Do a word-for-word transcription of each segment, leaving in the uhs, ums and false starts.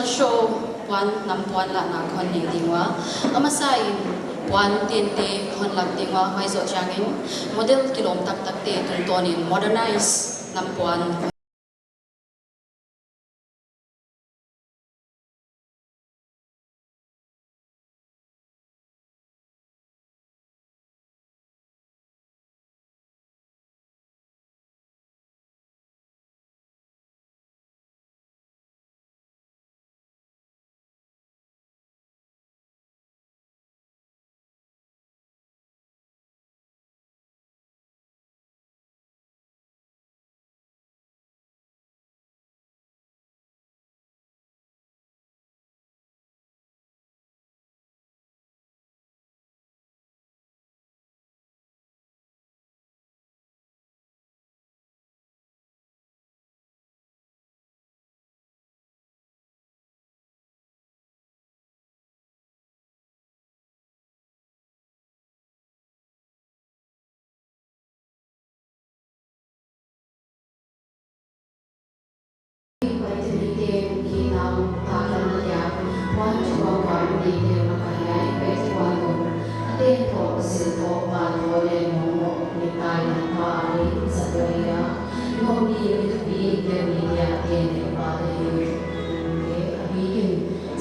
Show puan, nam puan lahna kon nei ding ua. A masa in puan tente kon lak ding ua, huai zoh chiangin model kilawm taktakte tungtawnin modernize nam puan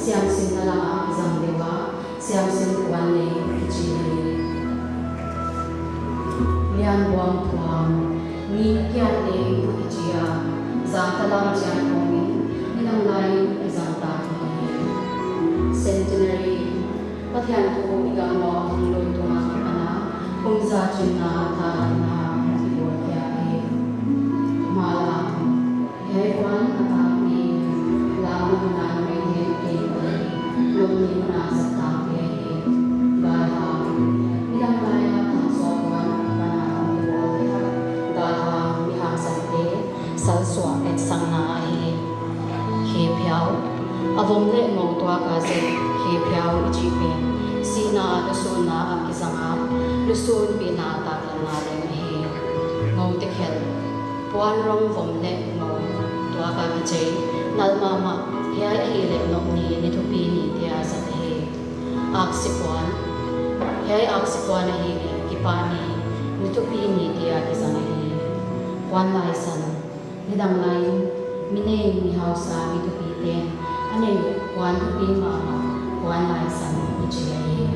Siamsin na lama zang deuh a, siamsin puan nei kichi hi. Lian buang thuam, ni kia te kichi a, zang talam chiang kongin, midang lai i zang ta hi. Centenary, Pathian thu i gam maw hong lut tunga kipana, kum za chinna ta na i buat kia hi. Mala, Hiai puan a takpi, lamna huna numeite'n kei ua, lawmni huna zat takpi hi. Galhang, midang laia thangsuah puan a pana hong i bawl leh, galhang mihangsatte, salsuah etsakna ahi. Khephiau, a vom leh ngou tuak a zet, khephiau i chih pen, sihna a lusunna a kizang a, lusunpihna a taklanna leng ahi. Ngou tekhelh, Puan rong vom leh ngou tuak a kichei, nal mahmah, hiai ahihleh nop ni, ni thupi ni tia zat ahi. Aksi puan, hiai aksi puan ahihleh kipah ni, ni thupi ni tia kizang ahi. Puan laisan, nidang laiin, mi nei mi hausa mi thupite'n a nei uh puan thupi mahmah, puan laisan kichi ahi.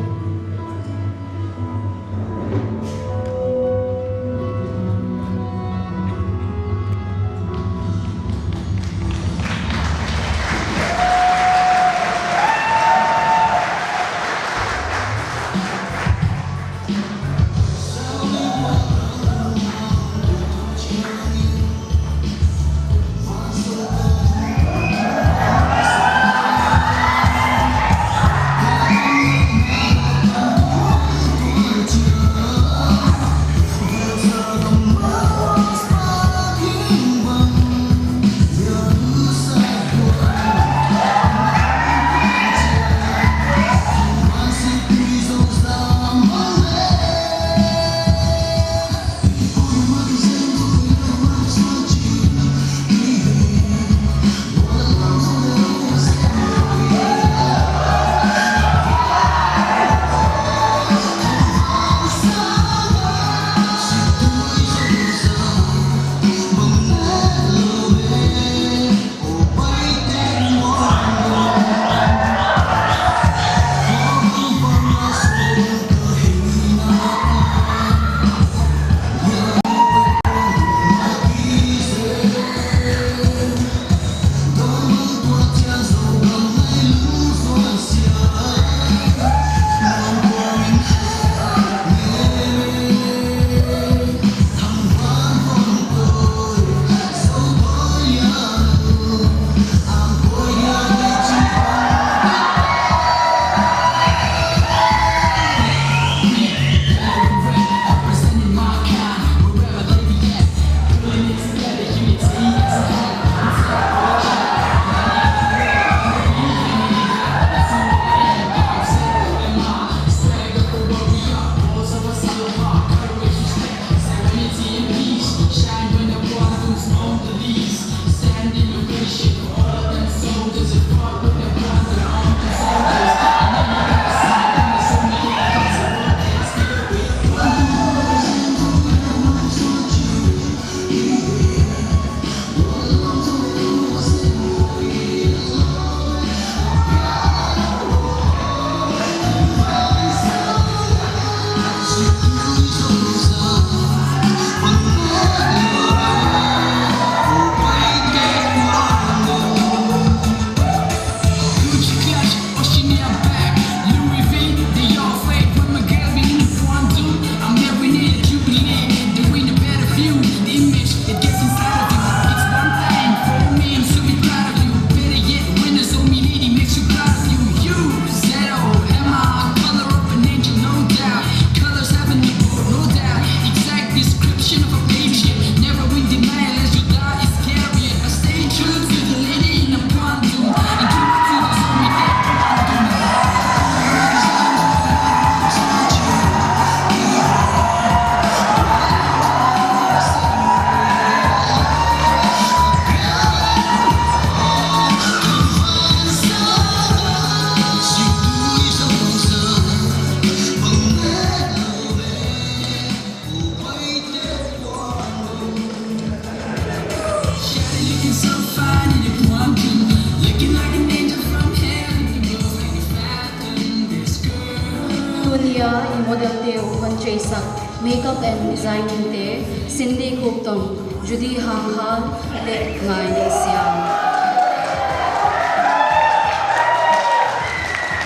Model te uh hon cheisak, makeup and designing te, Cindy Khuptong, Judy Hanghal, leh Ngai Nei Siam.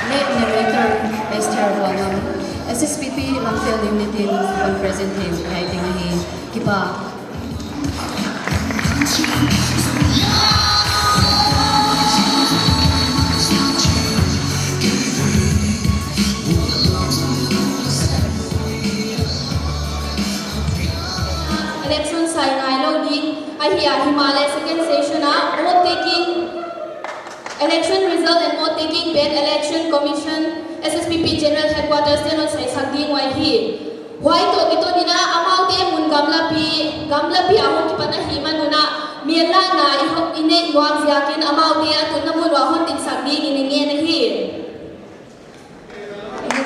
Leh narrator Esther Vualnam, S S P P Lamphel Unit in hon present thei uh hiai teng ahi. Kipak. Election sai ngailou ding ahi a, himahleh second session a vote taking, election result and vote taking pen Election Commission, S S P P General Headquarters te'n hon saisak ding uh ahi. Huai toh kiton in amaute mun gamlapi, gamlapi a hong kipan ahihman un, mi lakna i hon, i neih nuam ziakin amaute a tunna mun uah hon tinsak dingin i ngen ahi.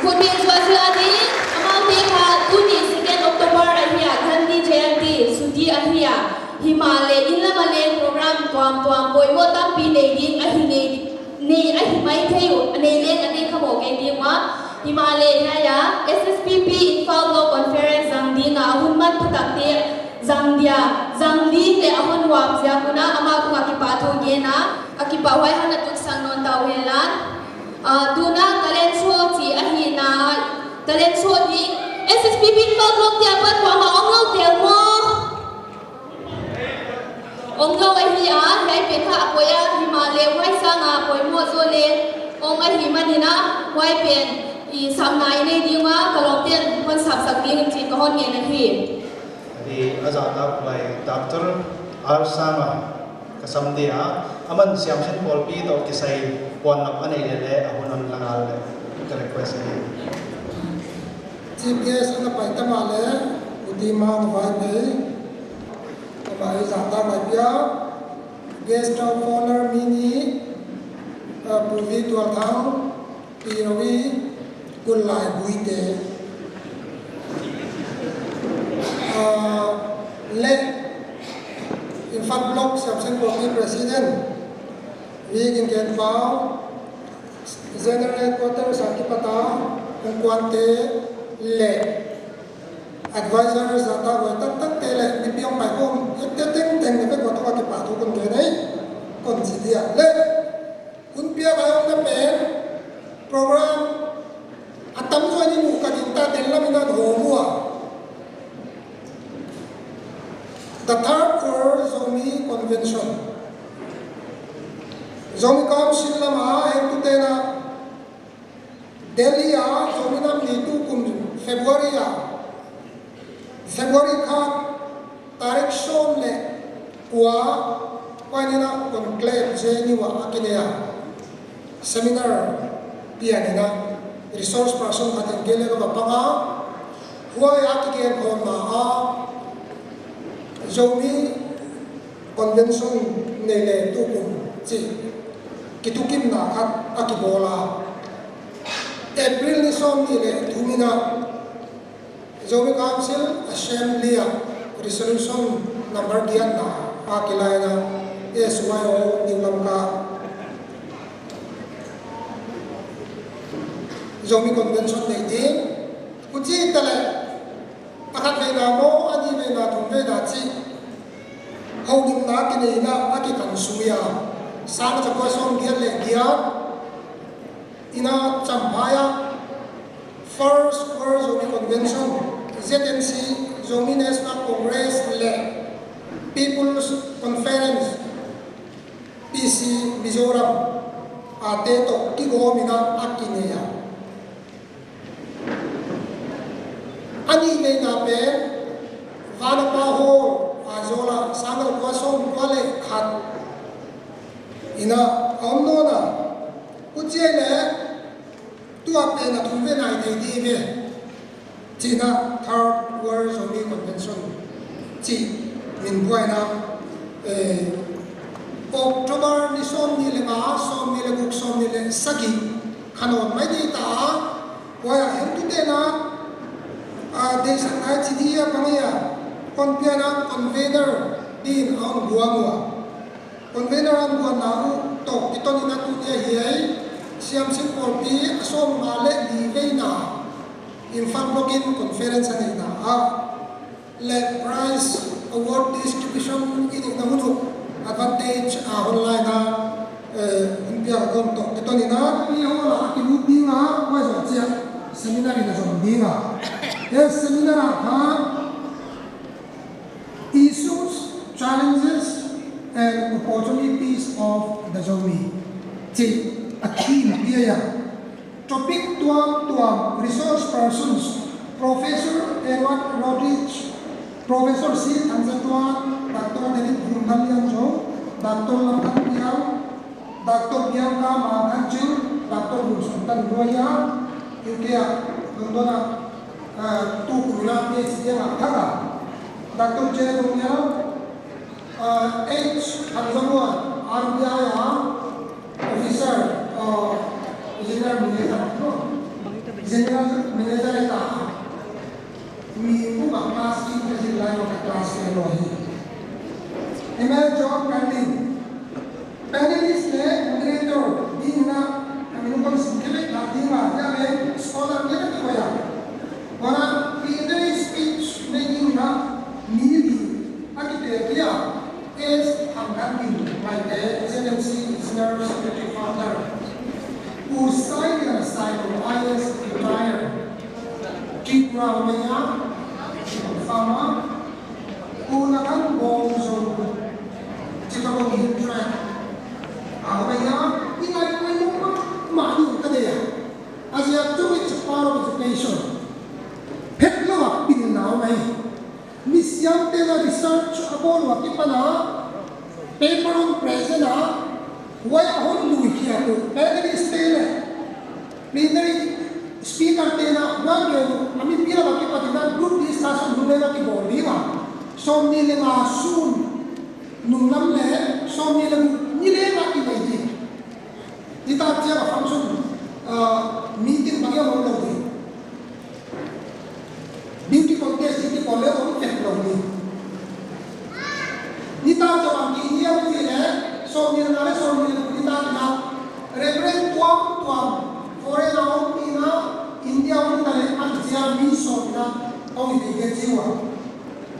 Khut beng zuazua ding, amaute kha tuni second October ahi a, Gandhi Jayanti, chuti ahi a. Himahleh inn lam a leng program tuamtuam poimoh tampi nei ding ahi, nei, nei ahi maithei uh, a nei leng a nei kha mawk kei ding ua. Himahleh hiai a, S S P P Imphal Block Conference zang ding a, hun man thutakte zang dia, zang ding leh a hon uap ziak un amau tungah kipahthu gen a, a kipahhuai hon a tut sang nawn ta uhen la. Ah, tuna talent show chih ahihna, talent show ding, S S P P Imphal Block te apat kuamah omlou tel maw? Omlou ahi a, hiai pen kha a poi a, himahleh huai sanga poimoh zaw leng om ahihmanin, huai pen i sapna i nei ding ua, ka lawmte'n hon sapsak ding chih ka hon ngen ahi. Ahi, a zahtak huai Doctor R Sanga ka sam dia, aman Siamsin Pawlpi toh kisai puanlap a nei leh leh a hun hon la ngal leh ka request ahi. Chief guest ana pai ta mahleh, Pu Timang Vaiphei, amah i zahtak mai pia, guest of honor mi nih, uh, Pu V Tualthang, Pi Robi, Kunlai Buite. Ah, leh Imphal Block Siamsin Pawlpi President, V Ginkenpau, General Headquarters a kipat a hong kuante leh advisor zahtakhuai taktakte leh mipi hong pai khawm te tengteng leh vek ua tungah kipahthu kon gen ahi, kon chi dia. Leh hun piak a omna pen program a tamzaw in i muh ka gingta, tel lam in a hawm ua. The Third World Zomi Convention. Zomi Council lam a hengtute'n Delhi a Zomi Nam Ni tukum February a, February kha tarik sawm leh kua, huai ni in conclave J N U ah a kinei a, seminar pian in, resource person khat in kei leng ka va pang a, huai a kigen khawmna ah Zomi Convention nei leh tukum chih kitukimna khat a kibawl a. April ni sawmnih leh thum in Zomi Council Assembly ah resolution number giatna a kila in, S Y O New Lamka Zomi Convention nei ding. Huchi taleh, a khat veina maw, a nih veina, thum veina chih holimna kinei in a kikan sui a. Sang kua sawmgiat leh giat in Champhai ah First World Zomi Convention, Z N C, Zomi National Congress leh People's Conference, P C, Mizoram a te toh kigawm in a kinei a. A nih veina pen Vanapa Hall, Aizawl ah, sang kua sawmkua leh khat in a om nawn a. Huchi leh tua pen a thum veina i nei di ve, chih in Third World Zomi Convention chih min buaina, eh, October ni sawmnih leh nga, sawmnih leh guk, sawmnih leh sagih kha nawn mai di ta a. Huai a hengtute'n, ah, deihsakna i chi di a bang ahia, kon pian a convener din a hon buang ua. Convener a hon buanna uh toh kiton in tuni a hiai Siamsin Pawlpi a sawmnga leh li veina Imphal Block in conference a neihna ah, leh prize award distribution i neihna hun uh, advantage a hon laina, eh, hun pia kon toh, te toh ni na, i hon a kilut ding a, huai zoh chiah, seminar in a zom ding a. Eh, seminar a kha, Issues, Challenges and Opportunities of the Zomi. Chih a theme pia a. Topic tuamtuam, resource persons, Professor Edward Rodrigues, Professor C Thangzatuan, Doctor David Vumdalianzong, Doctor Lamdang Piang, Doctor Bianca Mangkhanching, Doctor Lungsontan Roya, U K ah, London ah, ah, tu kum in a PhD a ngah thak a. Doctor J Dongnial, ah, H Thangzamuan, R B I ah, officer, ah, general manager, no? General manager ta. Mi kum a class in ka zin lai ka class fellow hi. M L John Carlin. Panelist leh moderator ding in a, a min kon sim kei leh la ding a, ya leh scholar leh ka ti ko ya. Huan a plenary speech nei ding in a, mi li a kitel dia. S Thangkhanmin Maite, S N M C General Secretary Founder. Pu Sailian Sailou, I A S retired. Tripura Maya, farmer. Pu Nakhan Bongzou, Chittagong Hill Tract. A Maya, i ngai ko i muk ma, ma ni ka dia. A ziak chu it's a part of education. Phet lou a pilna mai. Mi siamte'n a research a bawl ua kipan a, paper hon present a, huai a hon lui khia tu, panelist te leh, plenary speaker te'n a, huai a mi pila a kipan a group discussion hun leng a kibawl di ua. Sawmnih leh nga sun, nunglam leh, sawmnih leh guk, ni leng a kinei di. Nitak chiang a function, ah, meeting bang a om lou di. Beauty contest, beauty contest om tek lou di. Nitak chiang a ki hiam ti leh, sawmnih leh nga leh sawmnih leh guk nitak in a, Reverend tuamtuam, foreign a om in a, India om in a leh, a chia mi sawm in a, om in a,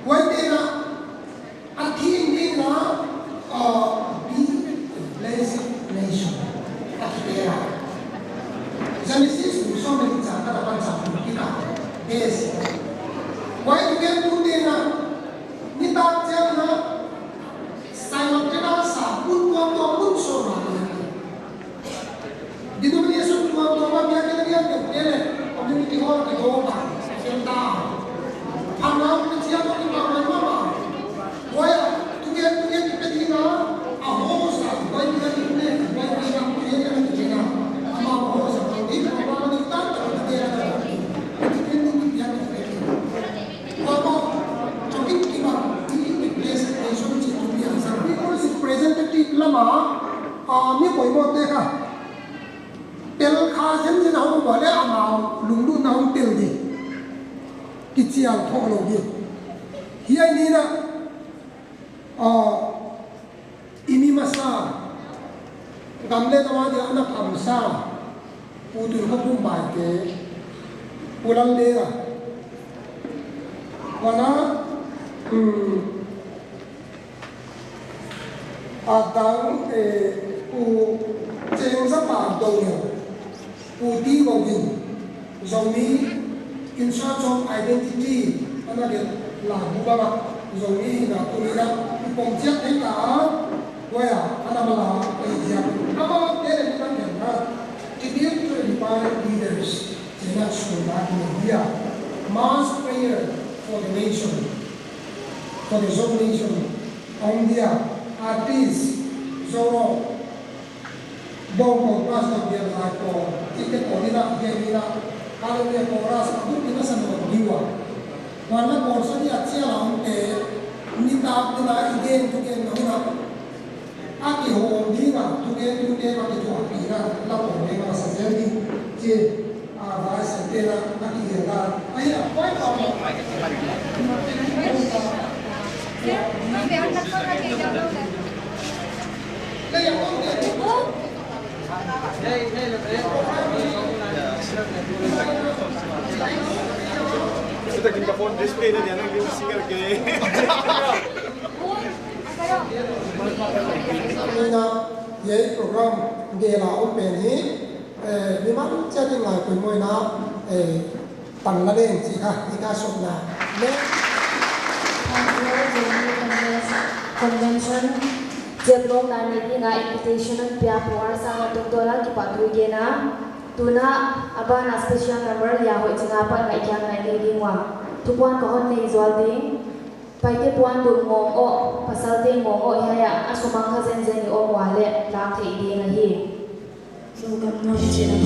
huaite'n a, a theme ding in a, uh, be a blessed nation. A kitel a. Genesis bung sawm leh nih chang khat apan chang thum kikal. Blessed. Huai thugentute'n a, nitak chiang a, Simon Peter sa, mun tuamtuam mun sawm a ni. Denomination tuamtuam a biakin a biakin te leh community hall ki do pa, senta. Phanau ki chia to ki ma ma ma. Huai a, thugen thugen ki pe di na, a ho sa, huai biakin ne, huai biakin ne, huai biakin ne, ama ho sa, ni ma ma ni ta ta ni te na. Thugen thugen ki biakin te. Huai pa, topic ki ma, ni ki place station chi tu biakin sa. People's representative lama, a, mi poimoh te kha. Tel kha zenzen a hong ua leh amau lunglutna hong tel di. Kichial thou lou di. Hiai ni in a, ah, i mi masa, gam leh tawn a dia ana pamsa, Pu Tuikhopum Baite, Pu Lalde a. Huan a, um, A dang, eh, Pu Chengzapa Dongnial, Pu T Govin, Zomi in search of identity, ana gen la bu ba ba, Zomi hihna tuni a, i pom chiat thei ta a, huai a, ana mala, eh, ziak. Amaute leh mi kan gen na, tribute to the departed leaders, chihna sukna ki dia, mass prayer for the nation, for the Zo nation, Om dia, artist, Zoro, Bong Bong, Pastor Bial Zai Paul, Tite Paul, Ina, Bial Ina, Hallelujah Chorus, a group ina sa no diua. Huan a Paul sa dia chia la om te, nitak ina i gen tu gen na ina. A kihou om ding a, tu gen tu gen a kituak pi na, la Paul ina sa zel ding, chi. Kita kin ka phone display na dia na kin singer ke. Ina, hiai program gel a om pen hi, eh, mi man chiat in ngai poimoh in, eh, tan la leng chih kha, i ka sawmna. Le Convention, Convention, Chiat Lawmna ni ding a invitation hon pia Pu Arsanga tungtawn a kipahthu i gen a. Tun a ban a special number Lia Hoihching apat ngaihkhiak na i nei ding ua. Thupuan ka hon nei zual ding. Paite puan dum ngawng aw, pasalte ngawng aw, hiai a sumang kha zenzen i om ua leh lak theih ding ahi. Zogam nuam chih la.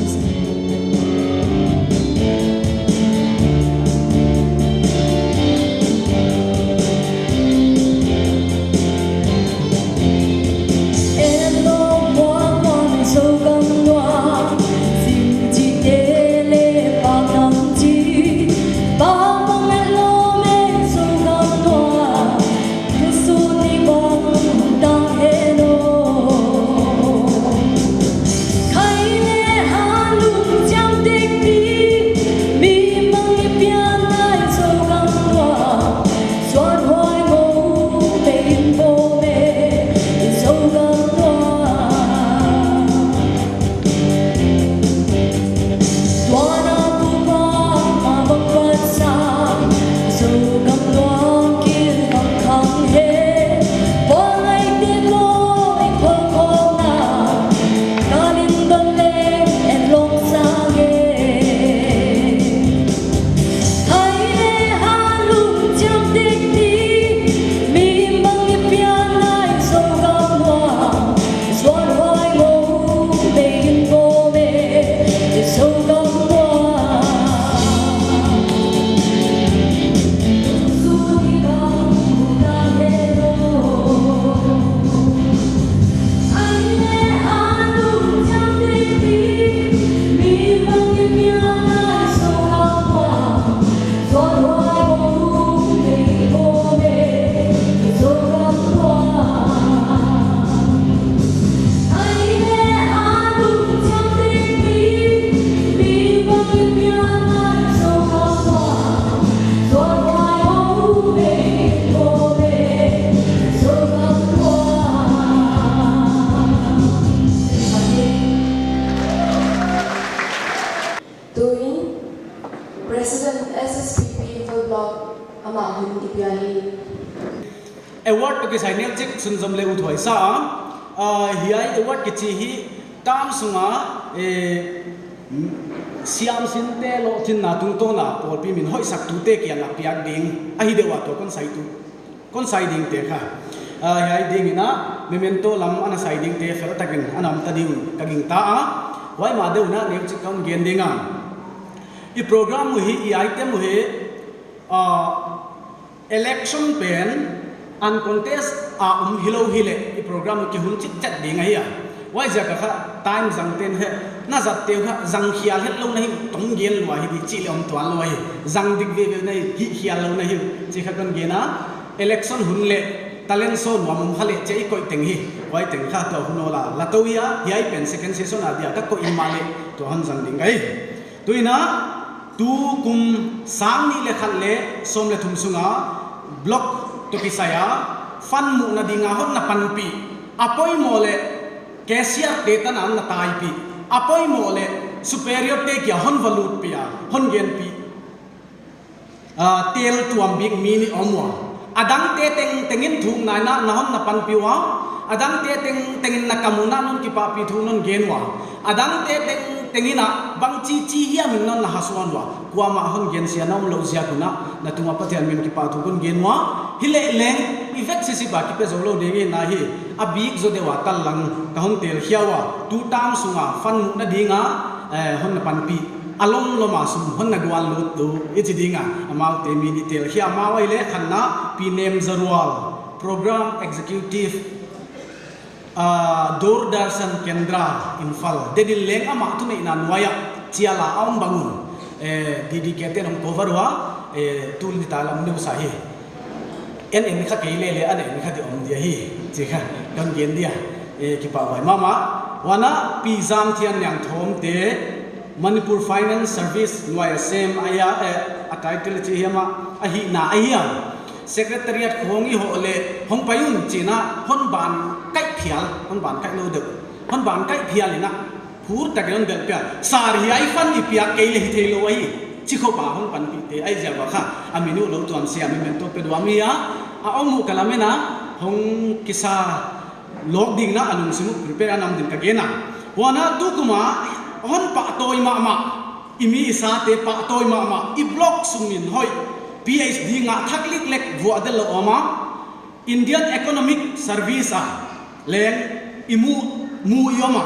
Tuin, President S S P P Imphal Block amah hun i pia hi. Award toh kisai neu chik sunzom leh ut huai sa a. Ah, hiai award kichi hi term sunga, eh, siamsinte lohchinna tungtawn a pawlpi min hoihsaktute kiang a piak ding ahi deuh a, tua kon sai tu. Kon sai dingte kha. Ah, hiai ding in a, memento lam ana sai dingte fel takin ana om ta ding un ka gingta a. Huai mah deuh in a neu chik kon gen ding a. I program uh hi, i item uh hi, ah, election pen uncontest a om hilou hileh, i program uh kihun chitchet ding ahi a. Huaiziak a kha time zangte'n he, na zatte uh kha zang khial hetlou na hi uh, tong gen lua hi di chih leh om tuan lou hi. Zang dik veve na hi, hih khial lou na hi uh, chih kha kon gen a. Election hun leh talent show nuam om kha leh chih i koih teng hi. Huai teng kha tua hun awl a la tou hi a, hiai pen second session a dia ka koih in mahleh tua hon zang ding ka hi. Tuin a, tu kum sang nih leh khat leh sawm leh thum sunga block toh kisai a fund muhna ding a hon na panpih, a poimoh leh cashier te tan a hon na taipih, a poimoh leh superior te kiang a hon va lutpih a, hon genpih. Ah, tel tuam bik mi nih om ua. A dangte tengteng in thukna in a na hon na panpih ua. A dangte tengteng in na kam un a non kipahpih thu non gen ua. A dangte tengteng in a bangchi chi hiam in non na hasuan ua. Kuamah hon gensia na omlou ziak un a, na tung a Pathian min kipahthu kon gen ua. Hileh leng, i vek sisip a kipia zoulou ding in a hi. A bik zaw deuh a tal lang ka hon telkhia ua. Tu term sunga fund muhna ding a, eh, hon na panpih a lomlom a sum hon na guan lut tu i chi ding a, amaute min i telkhia. Amau ahihleh khatna Pi Nem Zarual, Program Executive, ah, Doordarshan Kendra, Imphal. Denin leng amah thuneihna nuai a chial a om bang un, eh, D D K te'n hon cover ua, eh, tu ni ta lam news a hi. En en kha kei leh leh, an en kha di om dia hi, chih kha kon gen dia, eh, kipahhuai mahmah. Huan a Pi Zamthianliang Thawmte, Manipur Finance Service nuai a sem ahi a, eh, a title chi hiam a, ahihna ahi a. Secretariat khong i hoh leh hong pai un chih in a hon ban kaih phial, hon ban kaih lou deuh. Hon ban kaih phial in a phur tak in hon belh pia. Sir, hiai fund i piak kei leh hi theilou ahi, chi khop a hon panpih te ahi ziak a kha, a min uh lou tuam sia, memento pe duam hi a, a om uh ka lamen a, hong kisa lawk ding in a lungsim uh prepare a nam ding ka gen a. Huan a tukum a hon pahtawi mahmah, i mi i sate pahtawi mahmah, i block sung in hoih, PhD ngah thak liklek vuah del lou om a, Indian Economic Service a leng i mu, mu i om a.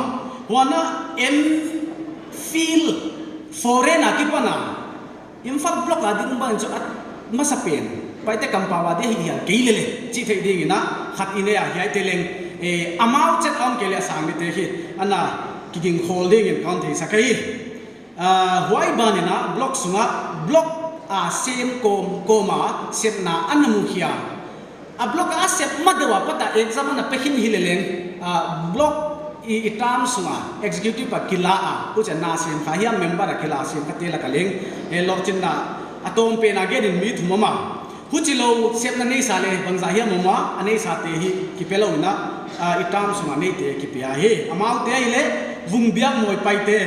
Huan a M.Phil foreign a kipan a, Imphal block a ding bang chu a masa pen Paite kampau a dia hi hial kei leh leh chih theih ding in a khat i nei a, hiaite leng, eh, amau chet a om kei leh a sang mite hi ana kiging khol ding in kon theisak ahi. Ah, huai ban in a block sung a block a sem kawmkawm a sepna ana mukhia. A block a sep ma deuh a pat a exam ana pe khin hi leh leng, ah, block i, i term sung a executive a kila a, huchi a na sem kha hiam member a kila sem khate lak a leng, eh, lawhcinna a tawm pen a gen in mi thum om a. Huchilou sepna neisa leh bangzah hiam om a, a neisate hi kipe lou in a, ah, i term sung a neite kipia hi. Amaute ahihleh Vungbiakmawi Paite,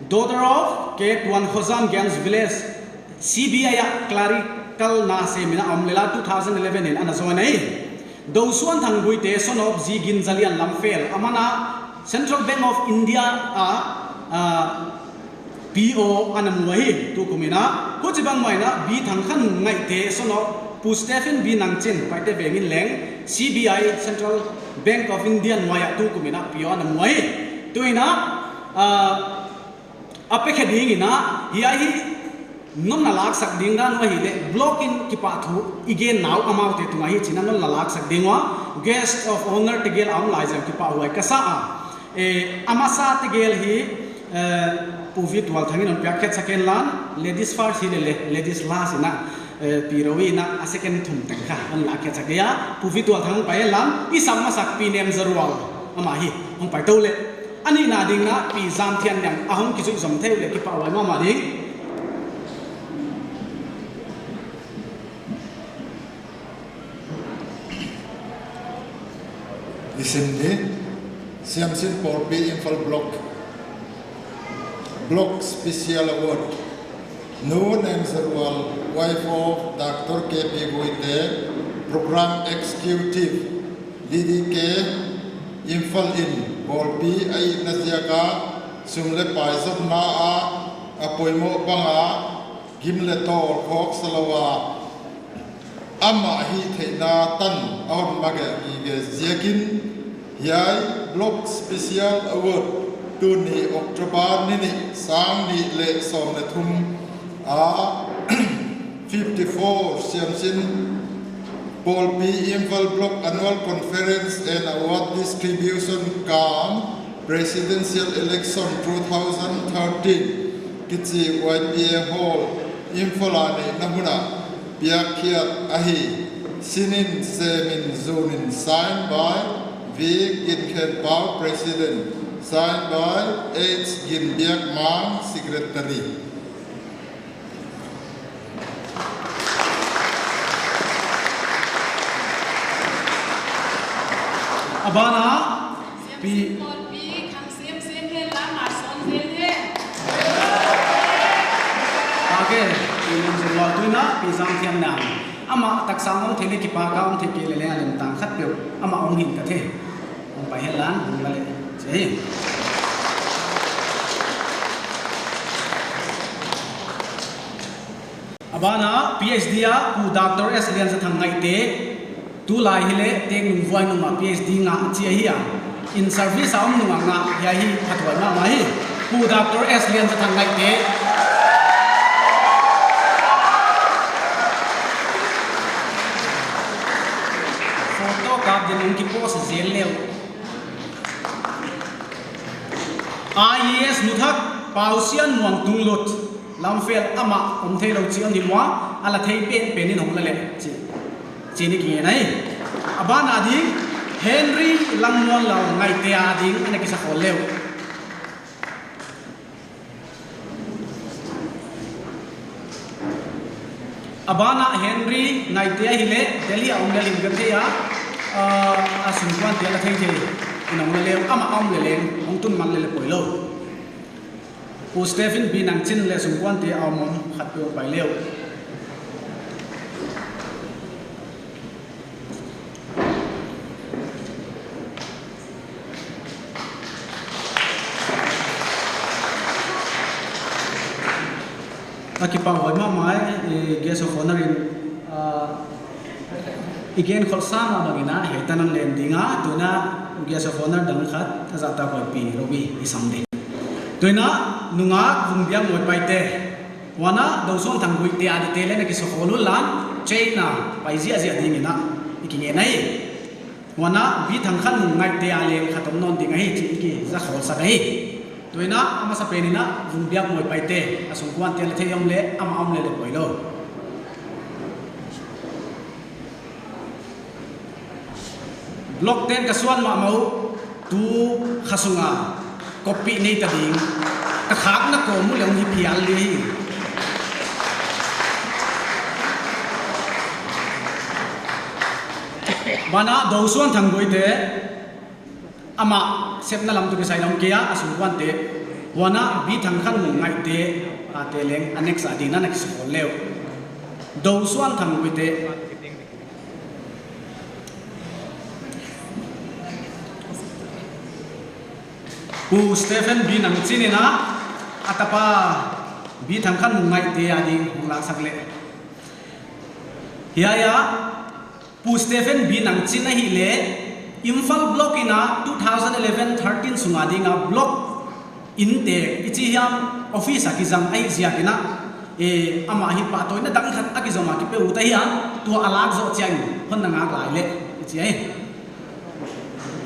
daughter of K Tuankhojam Games Village, C B I a clerical na sem in a om lel a, two thousand eleven in ana join ahi. Dosuanthang Guite, son of G Ginzalian Lamphel, aman a Central Bank of India a, ah, P O ana mu ahi tukum in a. Huchibang mai in a B Thangkhan Ngaihte, son of Pu Stephen B Nangchin, Paite veng in leng C B I, Central Bank of India nuai a tukum in a P O ana mu ahi. Tu in a, ah, a pekhe ding in a, hiai hi non na laksak ding dan uh ahihleh, block in kipahthu i gen nau amaute tung ahi chih in a non na laksak ding ua, guest of honor tegel a om lai ziak kipahhuai ka sa a. Eh, a masa tegel hi, eh, Pu V Tualthang in hon piak khetsak hen lan, ladies first hi leh leh, ladies last in a, eh, Pi Rowi in a, a second thum teng kha hon lak khetsak dia, Pu V Tualthang pai hen lan, i sam masak Pi Nemzarual, amah hi hong pai tou leh. A nihna ding in a Pi Zamthianniang a hong kizuih zom thei uleh kipahhuai mahmah ding. Isim ni, Siamsin Pawlpi Imphal Block, Block Special Award. Nu Nemzarual, wife of Doctor K P Guite, Program Executive, D D K, Imphal in Pawlpi a itna ziak a sum leh pai zotna a, a poimoh bang a gim leh tawl khawksa lou a, amah hihtheihna tan a hon magelh gige ziakin, hiai Block Special Award tuni October ni nih, sang nih leh sawm leh thum a, fifty-four Siamsin Pawlpi Imphal Block Annual Conference and Award Distribution cum Presidential Election two thousand thirteen kichi Y P A Hall, Imphal a neihna hun ah piakkhiat ahi. Sinin semin zunin, signed by V Ginkhenpau, President, signed by H Ginbiakmang, Secretary. A ban ah Pi Pawlpi khang semsem hen la, ma son zel hen. Okay, Pi Nemzarual, tu in a Pi Zamthianniang. Amah taksa om thei leh kipak a om thei kei leh leng a lemtang khat peuh amah om hi'n ka thei. Hong pai hen lan, hong la leh. Che. A ban ah P H D a Pu Doctor S Lianzathang Ngaihte, tulai hileh Tengnoung Vuainoung ah P H D ngah chi ahi a. In service a om nung a ngah, hiai hi phathuai mahmah hi. Pu Doctor S Lianzathang Ngaihte. Photo kap din hong kipost zel leh. I A S nu thak Pausianmuang Tunglut, Lamphel, amah om theilou chi hon hi ua, a la thei penpen in hong la leh chi, chi in i kingen ahi. A ban a ding Henry Langmuanlal Ngaihte a ding ana kisa khol leh. A ban ah Henry Ngaihte ahihleh Delhi a om lel in ka thei a, ah, a sungkuante la theithei in a om lel, amah a om lel leng hong tun man lel le poi lou. Pu Stephen B. Nangchin leh sungkuante a om om khat pe hong pai leh uh. A kipahhuai mahmah e, guest of honor in, ah, i gen khol sa mah bangin a, hiai tan a len ding a, tuin a guest of honor dang khat, a zahtakhuai Pi Robi i sam ding. Tuin a nungak Vungbiak Moipaite, huan a Dosuan Thangguite a dite leng na kisakhol un lan, chain a pai ziahziah dingin a, i kingen ahi. Huan a B. Thangkhanmung Ngaihte a leng khat om nawn ding ahi chih i kizakhol sak ahi. Tuin a a masapen in a Vungbiak Moipaite, a sungkuante la theih om leh, amah a om lel le poi lou. Block ten ka suan mahmah uh, tu kha sung a copy nei ta ding. Ka khakna kawm uh leh hong hi phial di hi. Ban ah Dosuan Thangguite, amah sepna lam toh kisai lam kia, a sungkuante. Huan a B. Thangkhanmung Ngaihte, a te leng a next a ding na next hol leh uh. Dosuan Thangguite. Pu Stephen B. Nangchin in a, a tapa B. Thangkhanmung Ngaihte a ding hong laksak leh. Hiai a, Pu Stephen B. Nangchin ahihleh, Imphal Block in a two thousand eleven thirteen sung a ding a block in te, i chi hiam office a kizang ahih ziakin a, e, amah hi pahtawina dang khat a kizom a kipe ut ahi a, tua a lak zoh chiangin hon na ngak lai leh, i chi ahi.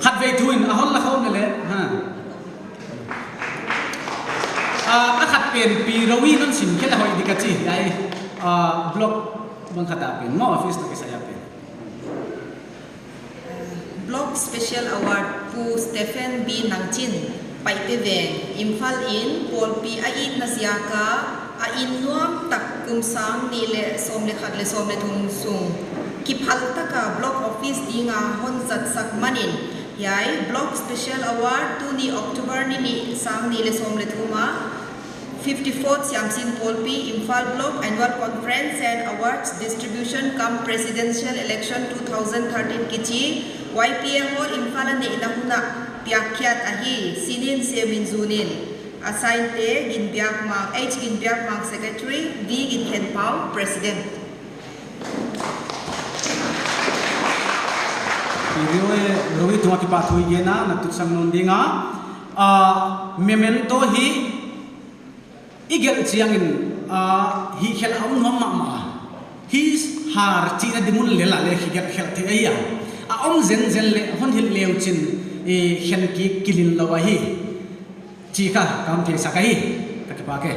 Khatvei thu in a hon la khawm leh leh, ha. Ah, a khat pen Pi Robi non sim khe leh hoih di ka chi, hiai, ah, block bang khat a pen, maw office toh kisai a pen. Block Special Award Pu Stephen B. Nangchin, Paite Veng, Imphal in pawlpi a itna ziak a, a inn nuam tak kum sang nih leh sawm leh khat leh sawm leh thum sung kiphal taka block office ding a hon zatsak manin, hiai Block Special Award tuni October ni nih, sang nih leh sawm leh thum a, fifty-fourth Siamsin Pawlpi Imphal Block Annual Conference and Awards Distribution cum Presidential Election two thousand thirteen kichi Y P A Hall Imphal a neihna hun ah piakkhiat ahi. Sinin Semin Zunin. A sign te Ginbiakmang, H Ginbiakmang Secretary, V Ginkhenpau President. Pi Robi, Robi tungah kipahthu i gen a, na tutsang nawn ding a. Ah, memento hi i gelh chiangin, ah, hihkhelh a om nuam mahmah. Hi har chihna ding un lel a leh hihkhelh theih ahi a. A om zenzen leh hon hilh le uchin, eh, khen kik kilin lou ahi. Chih kha ka hon theisak ahi, ka kipak e.